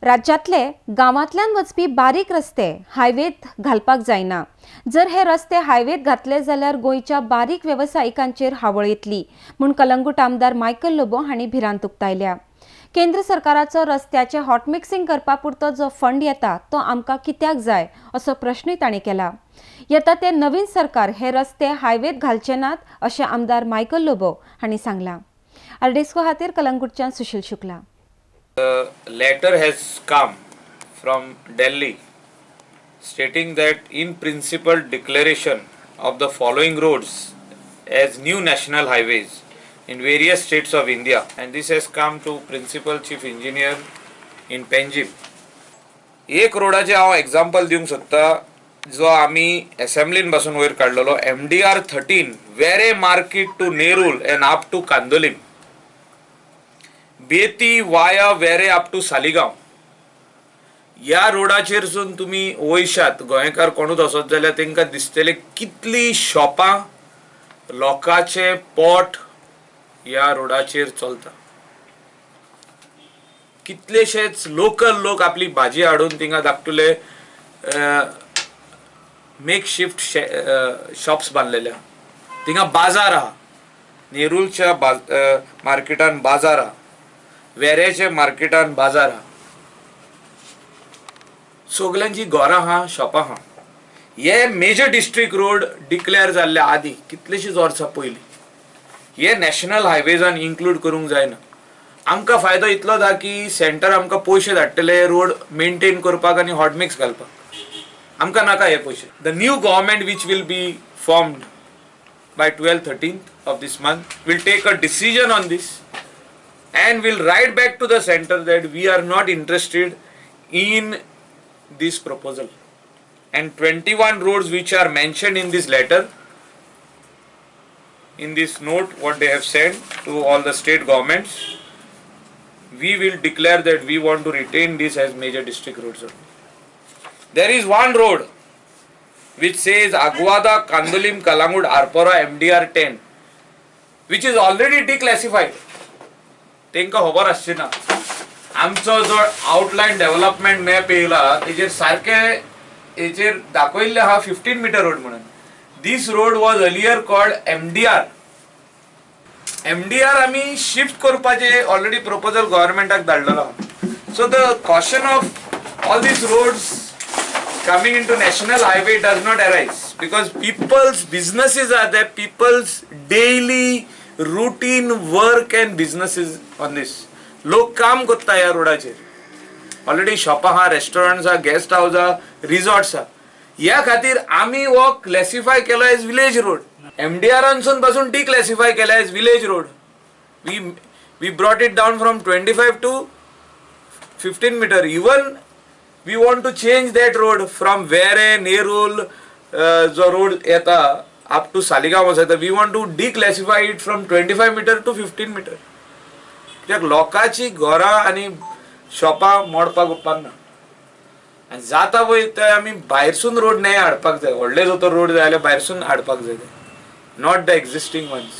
राज्यांतले गांवांतल्यान वचपी बारीक रस्ते हायवेत घालपाक जायना. जर हे रस्ते हायवेत घातले जाल्यार गोंयच्या बारीक वेवसायिकांचेर हावळ येतली म्हूण कलंगूट आमदार मायकल लोबो हांणी भिरांत उक्तायल्या. केंद्र सरकाराचो रस्त्याचे हॉटमिक्सिंग करपा पुरतो जो फंड येता तो आमकां कित्याक जाय असो प्रश्नूय तांणी केला. येता ते नवीन सरकार हे रस्ते हायवेत घालचे नात अशें आमदार मायकल लोबो हांणी सांगलां. आरडेस्को खातीर कलंगूटच्यान सुशील Shukla. The letter has come from Delhi stating that in principle declaration of the following roads as new national highways in various states of India, and this has come to Principal Chief Engineer in Panjim. एक रोडाचे हांव example दिवंक सोदता जो आमी एसेंब्लीन पासून वयर काडलेलो, MDR 13, Verem market to Nerul and up to Candolim, Betim via Verem up to Saligao. ह्या रोडाचेरसून तुमी वयशात, गोंयकार कोणूच वचत जाल्यार तांकां दिसतले कितली शॉपां, लोकांचे पोट ह्या रोडाचेर चलता. कितलेशेच लोकल लोक आपली भाजी हाडून थिंगा धाकटुले मेक शिफ्ट शॉप्स बांदलेले आहा. थिंगा बाजार आहा, नेरूलच्या मार्केटान बाजार आहा, वेरेच्या मार्केटान बाजार आहा, सगल्यांची घरां आहा, शॉपां आहा. हे मेजर डिस्ट्रिक्ट रोड डिक्लेअर जाल्ले आदी कितलेशींच वर्सां पयलीं. हे नॅशनल हायवेजान इन्क्लूड करूंक जायना. आमकां फायदो इतलो जा की सेंटर आमकां पयशे धाडटले रोड मेंटेन करपाक आनी हॉटमिक्स घालपाक. आमकां नाका हे पयशे. The new government which will be formed by 12 13th of this month will take a decision on this and will write back to the center that we are not interested in this proposal, and 21 roads which are mentioned in this letter, in this note, what they have sent to all the state governments, we will declare that we want to retain this as major district roads only. There is one road which says Aguada, Candolim, Calangute, Arpora, MDR 10, which is already declassified. तांकां खबर आसची ना. आमचो जो आउटलायन development map येयला तेजेर सारके हेचेर दाखयल्ले आहा 15 मिटर रोड म्हणून. This road was earlier called MDR. MDR आमी शिफ्ट करपाचे ऑलरेडी प्रपोजल गव्हर्मेंटाक धाडलेलो आहा. So the question of all these roads coming into national highway does not arise because people's businesses are there, people's daily routine work and businesses on this. लोक काम करता ह्या रोडाचेर. Already शॉपां आहा, restaurants आहा, guest house आहा, resorts आहा. ह्या खातीर आमी हो क्लॅसिफाय केलो एज विलेज रोड. एमडीआरानसून पासून डिक्लॅसिफाय केला as village road. We brought it down from 25 to 15 meter. Even we want to change that road from Verem, Nerul जो रोड येता अप टू सालिगांव आसा, we want to declassify it from 25 meter to 15 meter, कित्याक लोकांची घरां आनी शॉपां मोडपाक उपकारना. आनी जाता पळय ते आमी भायरसून रोड न्हय हाडपाक जाय. व्हडले जो तो रोड जाय जाल्यार भायरसून हाडपाक जाय, not the existing ones.